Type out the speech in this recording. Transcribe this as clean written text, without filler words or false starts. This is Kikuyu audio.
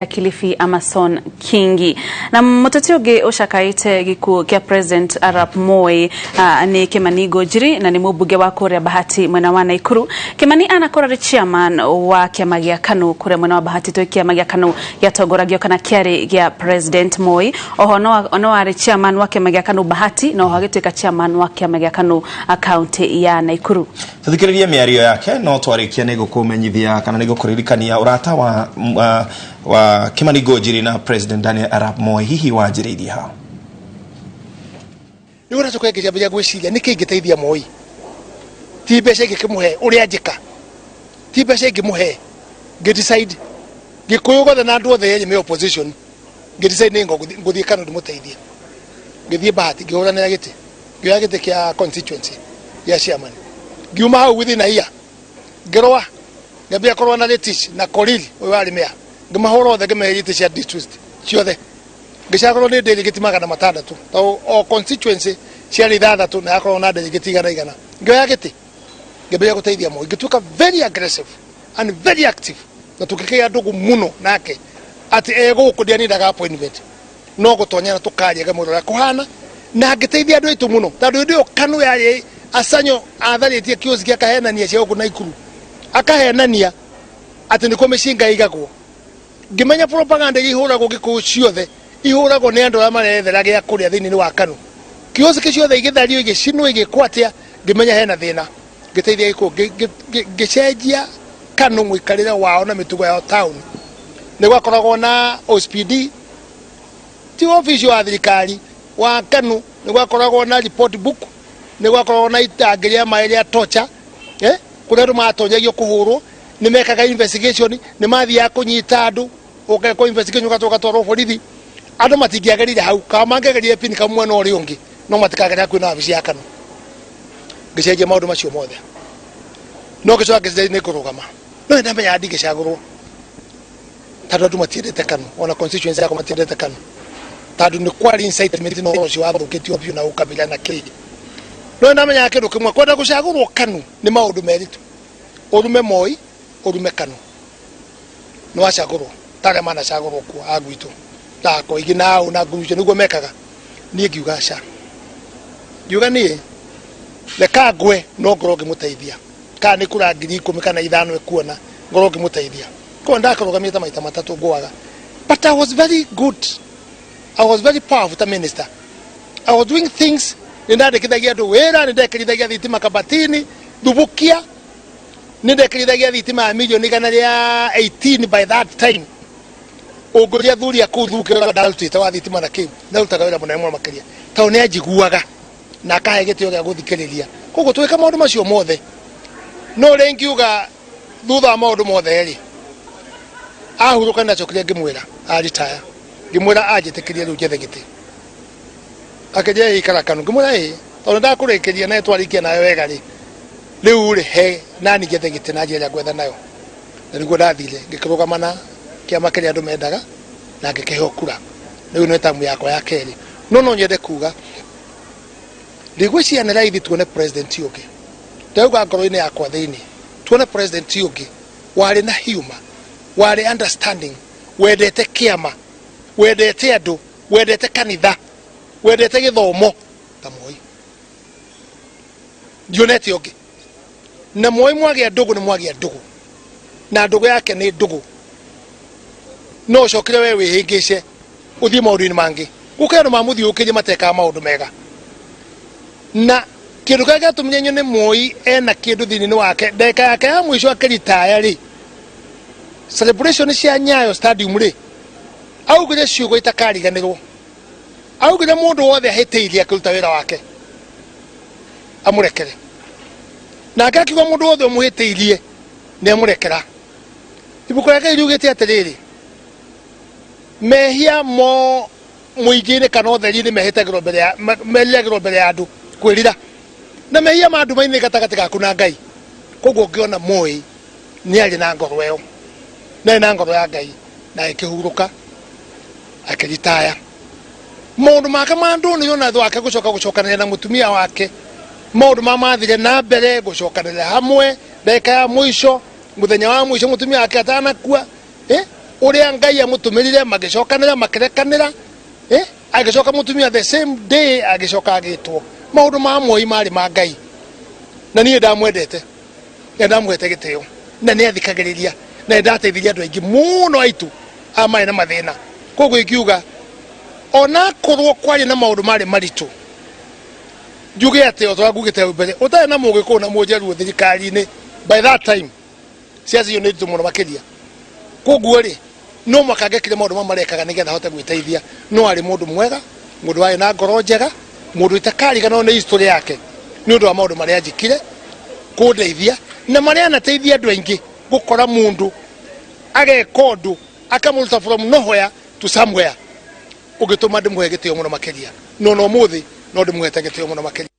Kilifi Amason Kingi. Na muteti ungi ucakaite gikuo kia President Arap Moi ni Kimani Ngunjiri, na ni mubunge wa kuria Bahati mwena wa Naikuru. Kimani anakorwo ari chairman wa kiama gia KANU kuria mwena wa Bahati, twi kiama gia KANU giatongoragio kana kiari gia President Moi. Oho no ari chairman wa kiama gia KANU Bahati, na oho agituika chairman wa kiama gia KANU county ya Naikuru. Tuthikĩrĩrie mĩario yake, no twarĩkia nĩ ngũkũmenyithia kana nĩ ngũkũririkania ũrata wa Kimani Ngunjiri na President Daniel Arap Moi hihi wanjĩrĩirie ha. Rĩu ũracoka ngĩambĩrĩria gwĩciria nĩkĩ ingĩteithia Moi. Ti mbeca ingĩkĩmũhe ũrĩa njĩka, ti mbeca ingĩmũhe. Ngĩdecide Gĩkũyũ gothe na andũ othe erĩ me opposition, ngĩdecide nĩ ngũthiĩ KANU ndĩmũteithie. Ngĩthiĩ Bahati, ngĩhũranĩra gĩtĩ, ngĩoya gĩtĩ kĩa constituency gĩa chairman. Ngiuma hau within a year ngĩrũa, ngĩambia kũrũa na Letich na Korir ũyũ warĩ mayor, ngĩmahũra othe, ngĩmeheria itĩ cia district ciothe. Ngĩcagũrwo nĩ delegate 600, tondũ o constituency ciarĩ ithathatũ na yakorwo na delegate igana igana. Ngĩoya gĩtĩ, ngĩambĩrĩria gũteithia Moi, ngĩtuĩka very aggressive and very active, na tũkĩgĩa ndũgũ mũno nake atĩ e gũkũ ndianindaga appointment, no gũtonyana tũkaria, ngamwĩra ũrĩa kũhana, na ngĩteithia andũ aitũ mũno, tondũ hĩndĩ ĩyo KANU yarĩ acanyo atharĩtie kioski, akahenania cia gũkũ Naikuru, akahenania atĩ nĩkuo mĩcinga ĩigagwo. Ngĩmenya propaganda iria ihũragwo Gĩkũyũ ciothe ihũragwo nĩ andũ arĩa marethera gĩa kũrĩa thĩinĩ wa KANU. Kioski ciothe igĩthario, igĩcinwo, igĩkwo atĩa. Ngĩmenya hena thĩna, ngĩteithia Gĩkũyũ, ngĩcenjia KANU mũikarĩre wao na mĩtugo yao. Town nĩ gwakoragwo na OCPD, ti obici wa thirikari wa KANU, nĩ gwakoragwo na report book, nĩ gwakoragwo na itangi rĩa maĩ rĩa torture, kũrĩa andũ matonyagio kũhũrwo. Nĩ mekaga investigation, nĩ mathiaga kũnyita andũ, ũgekwo investigation, ũgatwarwo borithi. Andũ matingĩagerire hau, kana mangĩagerire pin kamwe mwena ũrĩa ũngĩ, no matikagerera hakuhĩ na wabici ya KANU. Ngĩcenjia maũndũ macio mothe, no ngĩcoka ngĩcenjia nĩ ngũrũgama, no nĩndamenyaga ndingĩcagũrwo, tondũ andũ matiendete KANU, ona constituency yakwa matiendete KANU, tondũ nĩ kwarĩ incitement na ũhoro ũcio wathũkĩtio biũ na ũkabila na kĩĩ. No nĩndamenyaga kĩndũ kĩmwe, kwenda gũcagũrwo KANU nĩ maũndũ merĩ tu: ũrume Moi, ũrume KANU, nĩ wacagũrwo. Tarĩa manacagũrwo kuo a gwitũ ta Koigi na au na ngurucio nĩguo mekaga. Niĩ ngiuga aca, ngiuga niĩ reka ngwe, no ngorwo ngĩmũteithia, kana nĩ kura 10,000 kana 5 ekuona, ngorwo ngĩmũteithia. Koguo ndakarũgamĩte maita matatũ ngwaga, but I was very good, I was very powerful ta minister. I was doing things, nĩ ndandĩkithagia andũ wĩra, nĩ ndekĩrithagia thitima Kabatini, Thubukia, nĩ ndekĩrithagia thitima ya milioni 118 by that time. Ũngũria athuri a kũu Thubukia ũrĩa ndarutĩte wa thitima na kĩu, ndarutaga wĩra mũnene mũno makĩria, tondũ nĩ anjiguaga na akahe gĩtĩo gĩa gũthikĩrĩria. Koguo tũgĩka maũndũ macio mothe, no ũrĩa ingiuga thutha wa maũndũ mothe rĩ, ahurũka, nĩndacokire ngĩmwĩra aritaya, ngĩmwĩra anjĩtĩkĩrie rĩu njethe gĩtĩ. Akĩnjĩra ikara KANU. Ngĩmwĩra ĩ, tondũ ndakũrĩkĩria na twarĩkia nayo wega rĩ, rĩu rĩ he nani njethe gĩtĩ na njĩra ĩrĩa ngwetha nayo. Na nĩguo ndathire ngĩkĩrũgama na kĩama kĩrĩa andũ mendaga na ngĩkĩheo kura. Rĩu nĩ tamu yakwa ya kerĩ. No nyende kuga ndigwĩciria nĩ raithi tuone president ũngĩ. Ndauga ngoro-inĩ yakwa thĩinĩ, tuone president ũngĩ warĩ na humor, warĩ understanding, wendete kĩama, wendete andũ, wendete kanitha, wendete gĩthomo ta Moi. Ndionete ũngĩ. Na Moi mwagĩa ndũgũ nĩ mwagĩa ndũgũ, na ndũgũ yake nĩ ndũgũ, no ũcokere we wĩhĩngĩce ũthiĩ maũndũ-inĩ mangĩ. Gũkĩ andũ mamũthiũrũrũkĩirie matekaga maũndũ mega, na kĩndũ kĩrĩa gĩatũmire nyone Moi ena kĩndũ thĩinĩ wake, ndagĩka yake ya mũico akĩritaya rĩ, celebration cia Nyayo Stadium rĩ, augire ciugo itakariganĩrwo. Augire mũndũ wothe ahĩtĩirie akĩruta wĩra wake amũrekere, nake akiuga mũndũ wothe ũmũhĩtĩirie nĩ amũrekera. Ibuku rĩa Ngai riugĩte atĩrĩrĩ, mehia mo mũingĩ-inĩ kana ũtheri-inĩ mehĩtagĩrwo mbere ya meriragĩrwo mbere ya andũ kwĩrira, na mehia ma nduma-inĩ gatagatĩ gaku na Ngai. Koguo ngĩona Moi nĩ arĩ na ngoro ĩyo, nĩ arĩ na ngoro ya Ngai, na agĩkĩhurũka akĩritaya. Maũndũ make ma ndũnĩ ona thutha wake gũcoka gũcokanĩrĩra na mũtumia wake, maũndũ ma mathire na mbere gũcokanĩrĩra hamwe ndagĩka ya mũico, mũthenya wa mũico mũtumia wake atanakua. Uria Ngai amutumirire magicokanira makirekanira, agicoka mutumia the same day agicoka agitwo. Maundu ma Moi mari ma Ngai, na niĩ ndamwendete na ndamũhete gĩtĩo na nĩ athikagĩrĩria na nĩ ndateithirie andũ aingĩ mũno aitũ a marĩ na mathĩna. Koguo ingiuga onakorwo kwarĩ na maũndũ marĩ maritũ, njuge atĩ o ta ũrĩa ngugĩte hau mbere, ũtarĩ na Mũgĩkũyũ na Mũnjaruo thirikari-inĩ by that time, ciaca icio nĩ nditũ mũno makĩria. Koguo rĩ, no mwaka ngekire maũndũ mamwe marekaga nĩgetha hote gwĩteithia. No arĩ mũndũ mwega, mũndũ warĩ na ngoro njega, mũndũ itakariganĩrwo nĩ history yake nĩ ũndũ wa maũndũ marĩa anjĩkire kũndeithia na marĩa anateithia andũ aingĩ. Gũkora mũndũ ageka ũndũ akamũruta from nowhere to somewhere, ũngĩtũma ndĩmũhe gĩtĩo mũno makĩria, no no mũthĩ no ndĩmũhete gĩtĩo mũno makĩria.